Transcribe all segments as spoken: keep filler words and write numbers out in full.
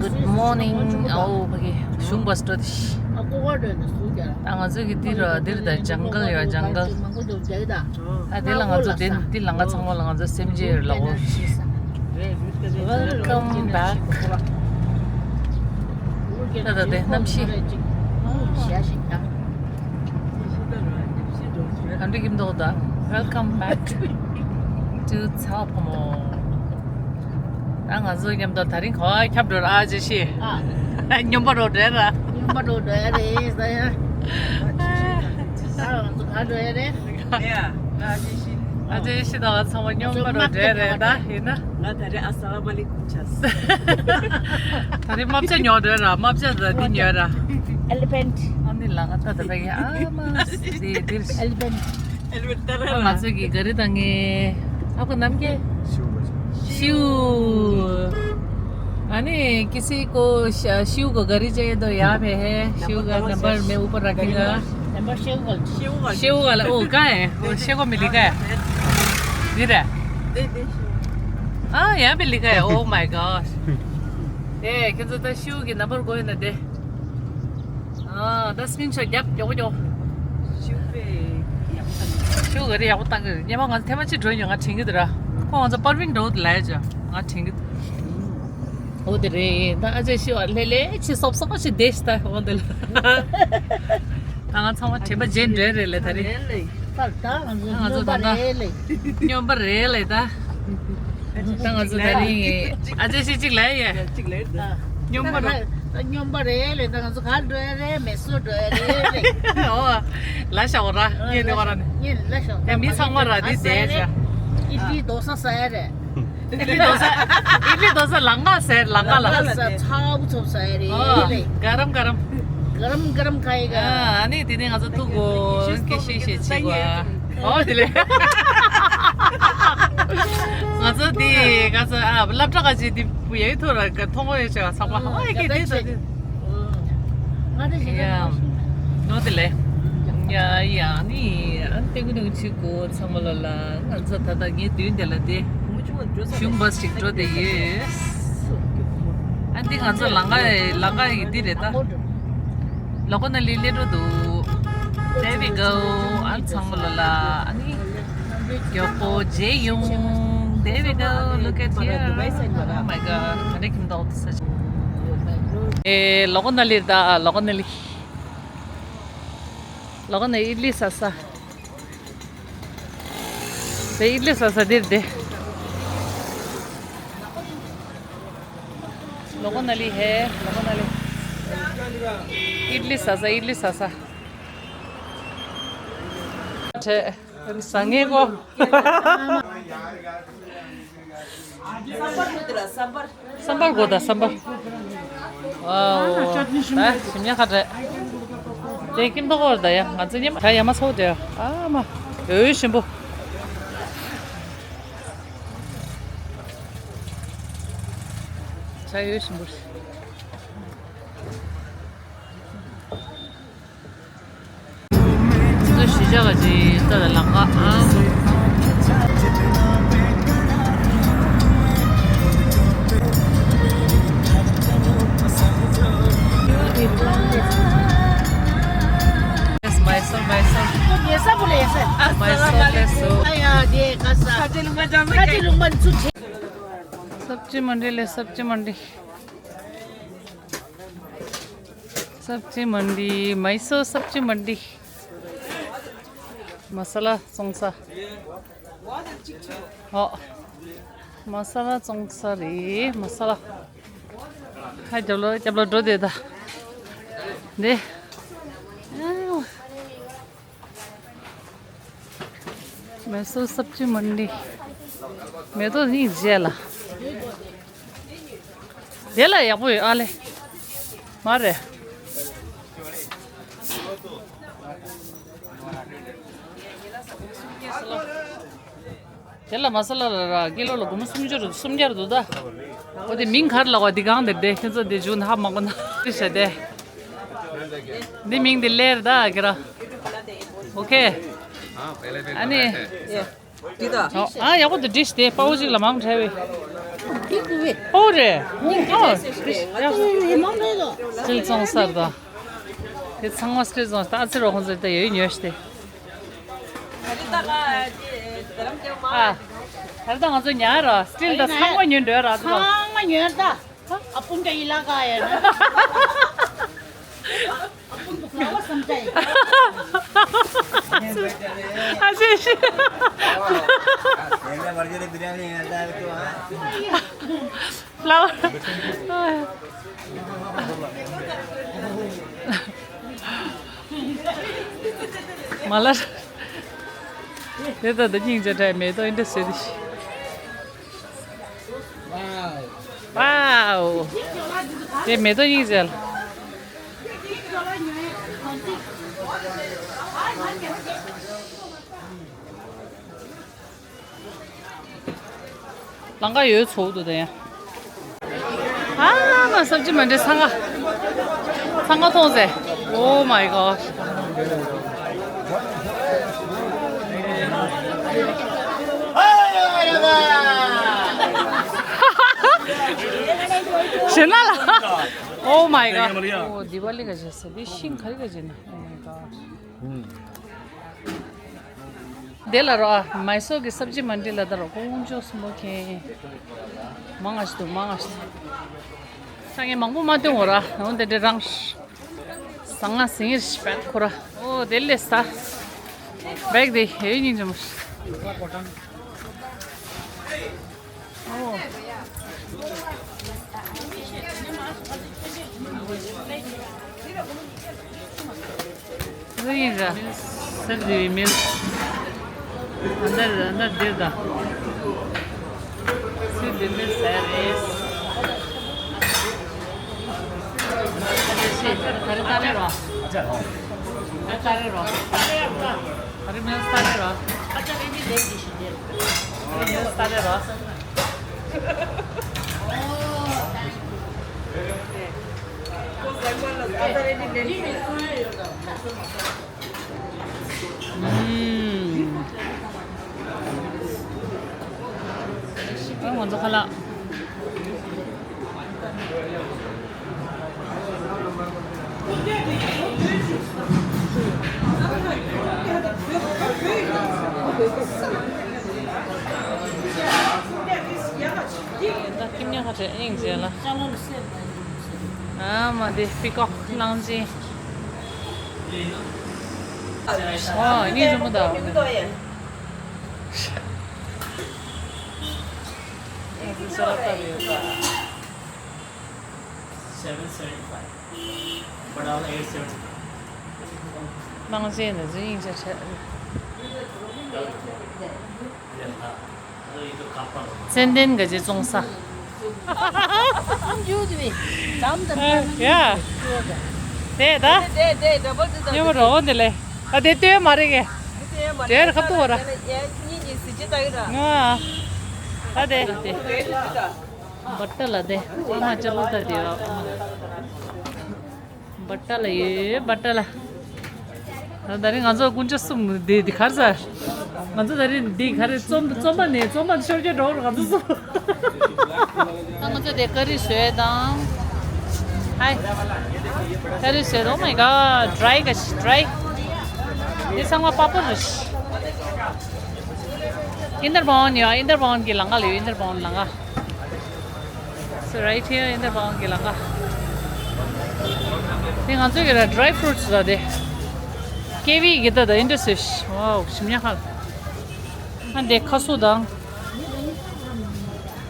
Good morning. ཨོ་ཕ་གི་གཞུང་བ་སྤྲོད་དེ། ད་ང་ཚོ་གི་འདི་ར་འདིར་ད་ཇང་གལ་ཡོད། ཇང་གལ། ཨ་དེ་ལ་ང་ཚོ་དེ་འདི་ལང་ཀ་ཚང་མ་ལ་ང་ཚོ་སེམས་ཅན་ཡོད་ལ་འོ། Welcome back. ད་ད་དེ་གནམ་གཤིས། ག་འདྲ་གི་མདོག་ད། Welcome back to ཚ་བ་ཕོ་མོ། ད་ང་ཚོ་མཉམ་དུ་དེ་རིང་ག་པར་ཁྱབ་འགྲོ་ར། ཨ་ཅེ་ཤི། ཨ། སྨྱོན་པ་རོ་འདྲ་ར། སྨྱོན་པ་རོ་འདྲ་རེད་ཟེར་ཡ། ད་ང་ཚོ་ག་འགྲོ་ཡ་རེད། ཡ། ཨ་ཅེ་ཤི། ཨ་ཅེ་ཤི་དང་ང་ཚང་མ་སྨྱོན་པ་རོ་འདྲ་རེད་ད་ཡིན་ན། ང་ད་རེས་ཨ་ས་ལ་མ་ལི་ཀུ་ཆས། ད་རེས་རྨ་བྱ་ཉོ་འདྲ་ར། རྨ་བྱ་ད་འདི་ཉོ་ར། Elephant. ཨ་ནི་ལ་ང་ད་ད་ཕ་གི་ཨ་མ་དེ་དེར། Elephant. ཨ་ང་ཚོ་གི་ག་རི་དང་ངའི་ཨ་ཁུ་ནམ་རྒྱལ། ཤིའུ། ཨ་ནི་ཀི་སི་ཀོ་ཤ་ཤིའུ་གོ་ག་རི་ཅེ་དོ་ཡ་བེ་ཧེ། ཤིའུ་ག་ནམ་བར་མེ་ཨུ་པར་ར་ཁི་ག། ནམ་བར་ཤིའུ་ག། ཤིའུ་ག་ལ་ཨོ་ག་ཨེ། ཨོ་ཤེ་གོ་མི་ལི་ག་ཨེ། ཡི་རེ། ཨ་ཡ་བེ་ལི་ག་ཨེ། Oh my gosh. ཨེ་ཁྱེད་ཚོ་ད་ཤིའུ་གི་ནམ་བར་གོ་ཡོད་ན་དེ། ཨ་ད་སི་ཀྲིན་ཤོ་ཊི་རྒྱབ་མགྱོགས་པོ་མགྱོགས། ཤིའུ་ག་རེ་ཡག་པོ་བཏང་གི་རེད། སྔོན་མ་ང་ཚོ་ཐེངས་མ་གཅིག་འགྲོ་ཡོད། ང་དྲན་གི་འདུག་ར། ཁོ་ང་ཚོ་པར་ཝིན་འགྲོ་འདུག་ལབ་ཡ་ཅོ། ང་དྲན་གི་འདུག་ཨོ་དེ་རེད། ད་ཨ་ཅེ་ཤི་བ་ལེ་ལེ་ཆི་སོབ་སོབ་ཆི་བསྡད་ཤི་ད་ཨོ་དེ་ལ། ད་ང་ཚང་མ་དྲན་པ་བརྗེད་འགྲོ་རེད་ལེ་ད་རེད། ད་ད་ང་ཚོ་ང་ཚོ་སྨྱོན་པ་ད་ད་རེད་ལེ། སྨྱོན་པ་རེད་ལེ་ད། ད་ང་ཚོ་ད་རིང་ཨ་ཅེ་ཤི་གཅིག་ལ་ཡ། གཅིག་ལ་ཡ། སྨྱོན་པ་རེད། ད་སྨྱོན་པ་རེད་ལེ། ད་ང་ཚོ་ག་འགྲོ་ཡ་རེད། མེ་སོར་འགྲོ་ཡ་རེད་ལེ། ཨོ། ལ་ཤ་འོ་ར། ངས་འདི་བ་ར་ནི། ངས་ལ་ཤ་འོ་ར། ཡ་མི་ཚང་མ་ར་འདི་བསྡད་ཤ། ཨི་ལི་རྡོ་ས་ཟ་ཡ་རེད། ཨི་ལི་རྡོ་ས། ཨི་ལི་རྡོ་ས་ལང་ཀ་ཟེར། ལང་ཀ་ལ། ལང་ཀ་ལ་ཚ་བུ་ཚོ་ཟ་ཡ་རེད་ལེ། ག་རམ་ག་རམ། ག་རམ་ག་རམ་ཁ་ཡི་ག། ཨ་ནི་དེ་ནས་ང་ཚོ་ཐུག་གོ་སྐད་ཤེས་ཤེས་བྱེད་གོ། ཨོ་དེ་ལས། ང་ཚོ་དེ་ང་ཚོ་ཨ་སློབ་གྲྭ་ག་ཅིག་དེ་བུ་ཡའི་ཐོག་ལ་མཐོང་གོ་ཡོད་ཆེ་བ་ཚང་མ། ཨོ་ཡ་གི་དེ་ད་དེ། ང་དེ་ཞིག་ཡ། ནོ་དེ་ལས། ཡ་ཡ་ནི་ཨ་ཏེ་གུ་ནུ་ཆི་གོ་ཚང་མ་ལ་ལ་ང་ཚོ་ད་ལྟ་ངའི་མདུན་དེ་ལ་དེ། གཞུང་བ་ཞིག་འགྲོ་དེ་ཡོད། ཨ་འདི་ང་ཚོ་ལང་ཀ་ལང་ཀ་ཡི་འདི་རེད་ད། ལོ་གོ་ན་ལི་ལེ་འགྲོ་འདུག There we go. ཨ་ཚང་མ་ལ་ལ་ཨ་ནི་མགྱོགས་པོ་མཇལ་ཡོང་། There we go. Look at here. Oh my god. ག་འདྲ་ཁྱིམ་ཐོག་ཏུ་ས་ཆ། ཨེ་ལོ་གོ་ན་ལི་ད་ལོ་གོ་ན་ལི། ལོ་གོ་ན་ཨི་ལི་ས་ས། དེ་ཨི་ལི་ས་ས་འདིར་དེ། ལོ་གོ་ན་ལི་ཧེ། ལོ་གོ་ན་ལི། ཨི་ལི་ས་ས། ཨི་ལི་ས་ས། ཁྲེ། ཟ་ངེ་གོ། སམ་བར་གོ་ད་སམ་བར། ཨའོ། ད་ཞིམ་ཉ་ཁ་བྲལ། དེ་ཀིམ་ཏོག་གོ་ད་ཡ་ང་ཚོ་མཉམ་ད་ཡ་མ་ཚོ་དེ་ཨ་མ། འོད་ཞིམ་པོ། ད་འོད་ཞིམ་པོ། ད་གཞིས་ཆགས་ཀྱི་ད་ལ་ལང་ཀ་ཨ། Yes, Mysore, Mysore. Yes, sir, बोले, yes, sir. Mysore, Mysore. आया, दे, का, सा। सब्जी मंडी ले, सब्जी मंडी। सब्जी मंडी, मैसूर सब्जी मंडी। मसाला चोङ्सा। हो। मसाला चोङ्सा रे, मसाला। हाय, डब्लो, डब्लो ड्रो दे दा। दे। मैसूर सब्जी मंडी। मैं तो नहीं जेला। དེ་ལ་ཡག་པོ་ཡོད་ཨ་ལེ། མ་རེད། དེ་ལ་མ་ས་ལ་ར་ར་ཀི་ལོ་ལ་སྒོར་མོ་སུམ་ཅུ་རུ་སུམ་བརྒྱ་རུ་འདུག་ད། འོ་དེ་མིང་ག་རེ་ལབ་པ་འདི་གང་དེ་རེད། ཁྱེད་ཚོ་འདི་མཇུག་ན་ཧ་མ་གོ་ན་རེད་ཤ་དེ། འདི་མིང་འདི་ལེར་ད་ཀི་ར། ཨོ་ཁེ། ཨ་ནི། འདི་ད། ཨ་ཡག་པོ་འདུག་ཌིཤ་དེ་པའོ་གཅིག་ལ་མང་དྲགས་པས། ཨོ་རེད། ཨོ་སྤྲིལ་བཙོང་སར་དང་། དེ་ཚང་མ་སྤྲིལ་བཙོང་ད་ཨ་ཙི་རོ་ཁོང་ཚོ་ད་ཡོད་ཉོས་ཤི་སྟེ། ཨ། ད་ལྟ་ང་ཚོ་ཉར་ར་སྤྲིལ་ད་ཚང་མ་ཉོས་འགྲོ་ར་ཚོ། ཚང་མ་ཉོས་ད། ཨ་སྤུན་ཀྱག་ཡིན་ལ་ག་ཡ་ན། ཨ་ཤེ་ཤེ། ལའོ། མ་ལ། དེ་ད་ད་སྙིང་རྗེ་དྲ་མེ་ཏོག་ཨིན་འདྲ་ཟེར་དེ་ཤི། ཝའོ། དེ་མེ་ཏོག་སྙིང་རྗེ་ལ། ལང་ཀ་ཡོད་ཚོགས་འདུག་ད་ཡ། ཨ་མ་སབ་ཇི་མན་ཌི་འཚང་ཁ། འཚང་ཁ་མཐོང་ཟེ། Oh my god. ཞེ་ན་ལ། Oh my god. ཨོ་དི་ཝ་ལི་ག་ཞེ་ས་འདི་ཤིང་ག་རི་ག་ཞེ་ན། Oh my god. དེ་ལ་རོ་ཨ། མའི་སོར་གྱི་སབ་ཇི་མན་ཌི་ལ་ད་རོ་དཀོན་མཆོག་གསུམ་པོ་མཁྱེན། མང་ང་ཞིག་འདུག་མང་ང་ཞིག་ད་ངས་མང་པོ་མ་སྟོན་འོ་ར། འོ་དེ་འདྲ་རང་། ཟང་ང་ཟིང་ངེར་ཤི་པད་ཁོ་ར། ཨོ་དེ་ལས་ས། བེག་དེ་ཧེ་སྙིང་རྗེ་མོ། ཨོ། རིང་ར། སེར་རི་མིལ། ཨ་འདར་ཨ་འདར་དེར་ད། སི་དེ་མིལ་སེར་རེས། ཨ་ཅེ་ཤི་ད་རེ་ད་རེ་རོ། ད་ད་རེ་རོ། ད་རེ་མིལ་ད་རེ་རོ། ཨ་ཅེ་རེ་མིལ་ལེན་གྱི་ཤི་དེར། ད་རེ་རོ། ཨ་ང་ཚོ་ཁ་ལག་ད་ཁྱིམ་ཉག་ཁ་བྲལ་ཨིན་ཟེར་ལ། ཨ་མ་དེ་པི་ཀོག་གླང་ཆེན། ཨ་ནི་རི་མོ་ད། Seven seventy-five. But all eight seventy-five. གླང་ཆེན་ནི་རི་ཡིན་ཆ་ཆ། ཙན་དན་ག་ཅེ་བཙོང་ས། ཡ། དེ་ད། ཉོ་མ་རོགས་འདི་ལས། ཨ་དེ་ལྟོས་མ་རེད་ངས། དེར་ཁ་ཐུག་བ་ར། ང་། ཨ་དེ་དེ། བ་ཏ་ལ་དེ། ཨ་མ་ཅ་ལག་ད་དེ་བ། བ་ཏ་ལ་ཡོད་བ་ཏ་ལ། ད་ད་རིང་ང་ཚོ་སྐུ་མཆེད་གསུམ་འདི་འདི་གར་ཟ། ང་ཚོ་ད་རིང་འདི་ག་རེ་རྩོམ་རྩོམ་པ་ནས་རྩོམ་པ་ཤོར་རྒྱུ་འགྲོ་རུ་ང་ཚོ་གསུམ། ད་ང་ཚོ་དེ་ཀ་རི་བཟོས་དང་། ཧའི། ཀ་རི་བཟོས་དང་། Oh my god. ཌ་རའི་ག་ཤི་ཌ་རའི། འདི་ཚང་མ་པ་པོར་རེད། ཨིན་དར་བྷ་ཝན་ཡོད། ཨིན་དར་བྷ་ཝན་གྱི་ལམ་ཁ་ལ་ཡོད། ཨིན་དར་བྷ་ཝན་ལམ་ཁ། So right here in the Bangkok. དེ་ང་ཚོ་གི་ར་ཌ་རའི་ཕུ་རུ་ཊི་ས་དེ། ཀེ་ཝི་གི་ད་ད་ཨིན་དྲ་སུ་ཤི། ཝའོ་ཞིམ་ཉག་ཁ། ཨ་འདི་ཁ་སུ་དང་།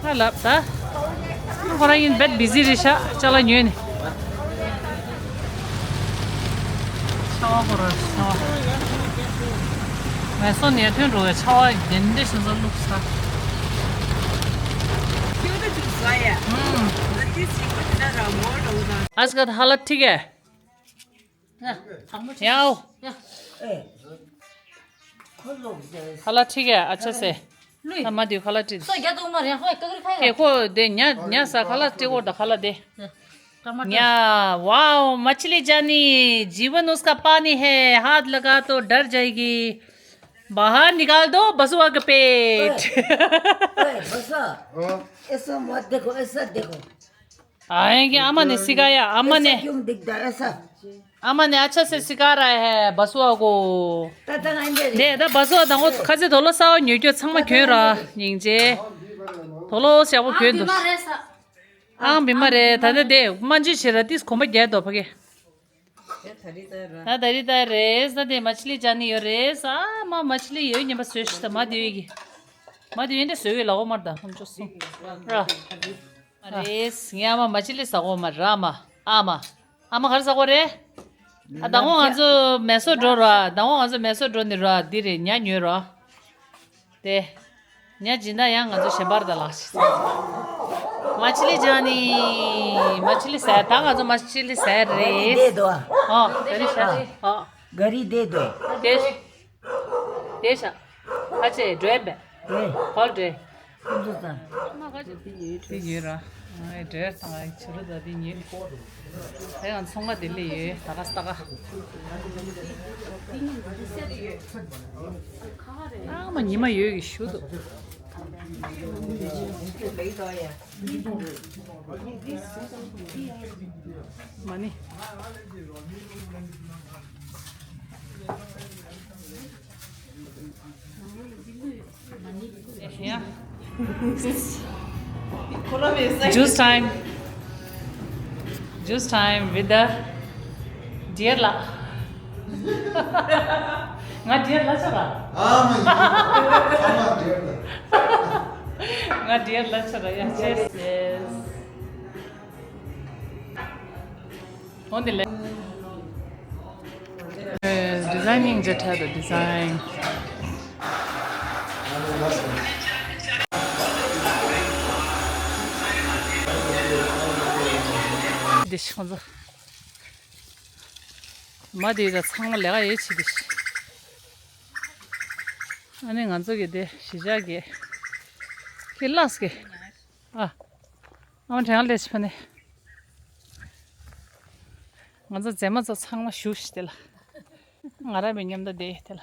ཨ་ལབ་ད། ཁོ་རང་ཡིན་བེད་བི་ཟི་རེད་ཤག་ཅ་ལག་ཉོས་ནས། ཆར་པ་ཁོ་ར་ཆར་པ། ངལ་གསོ་ནས་ཐོན་འགྲོ་བའི་ཆར་པ་དེ་འདྲ་ཞིག་ཚ་བླུགས་ས། आज का हालत ठीक है? याओ। हालत ठीक है अच्छे से? हाँ, मत दियो, हालत ठीक। के को दे न्या, न्या सा हालत ठीक हो द हालत दे। न्या, वाओ, मछली जानी, जीवन उसका पानी है, हाथ लगा तो डर जाएगी। बाहर निकाल दो बसुआ का पेट। ओए, बसुआ, ऐसा मत देखो, ऐसा देखो। आएंगे अम्मा ने सिखाया, अम्मा ने। ऐसा क्यों दिखता है, ऐसा? अम्मा ने अच्छा से सिखा रहा है बसुआ को। ताता गांजे। दे, दा बसुआ दा को खजे धोलो साओ न्यू क्यों छंग में क्यों रहा, निंजे। धोलो से वो क्यों दो। बीमार है सा। ཨང་བི་མ་རེད། ད་ལྟ་དེ་མ་འཇུས་བྱེད་ར་ཏིས་གོམ་པ་རྒྱག་འདུག་ཕ་གི། ད་ད་རི་ད་རེད། ད་དེ་མ་ཆི་ལི་ཅང་ནི་ཡོད་རེད། ཨ་མ་མ་ཆི་ལི་ཡོད་ཉན་པ་བཟོས་ཤི་ད་མ་དེ་ཡོད་གི། མ་དེ་ཡོད་འདྲ་བཟོས་གི་ལ་འོ་མར་ད་ཧམ་ཅོ་སོང་། ར། རེད། ངས་ཨ་མ་མ་ཆི་ལི་ཟ་གོ་མ་ར་མ། ཨ་མ། ཨ་མ་ག་རེ་ཟ་གོ་རེད། ཨ་དང་པོ་ང་ཚོ་མེ་སོ་འགྲོ་ར། དང་པོ་ང་ཚོ་མེ་སོ་འགྲོ་ནི་ར་འདི་རེད་ཉ་ཉོས་ར། དེ། ཉ་སྦྱིན་བདག་ཡང་ང་ཚོ་གཞན་པར་ད་ལགས་ཤིག་མ་ཆི་ལི་ཅང་ནི། མ་ཆི་ལི་ཟ་ད་ང་ཚོ་མ་ཆི་ལི་ཟ་རེད། ཨོ་ག་རི་ཤ་རེད། ཨོ་ག་རི་དེ་དོ། དེ་དེ་ཤ་ཁ་ཆེ་འགྲོ་ཡིན་པས། གོལ་འགྲོ། ཁོང་ཚོ་ད། དེ་ཉོས་ར། ཨེ་འདྲེར་དང་ཨེ་ཕྱི་རུ་ད་དེ་ཉོས། དེ་ཡང་ཚོང་ཁ་དེ་ལས་ཡོད་ད་ག་ས་ད་ག་ཨ་མ་ཉི་མ་ཡོད་གི་ཞུ་འདུག་མ་ནི། Yeah. Juice time. Juice time with the dear la. ང་dear ལ་ཆ་ར། ཨ་མ་ཡིན། ཨ་མ་dear ལ། ང་dear ལ་ཆ་ར་ཡ། Cheers. Yes. On the left. Designing ཇ་ཁྲ་དང་design. འདི་ཤོང་ཚོ། མ་དེ་ད་ཚང་མ་ལས་ཀ་ཡོད་ཆེ་དེ། ཨ་ནི་ང་ཚོ་གི་དེ་གཞིས་ཆགས་ཀྱི་ཁི་ལགས་ཀྱི་ཨ་ཨ་མ་དྲན་ལས་ཕ་ནི་ང་ཚོ་མཛེས་མ་ཚོ་ཚང་མ་བཞུགས་ཤི་དེ་ལ། ང་རང་མི་མཉམ་དུ་བསྡད་དེ་ལ།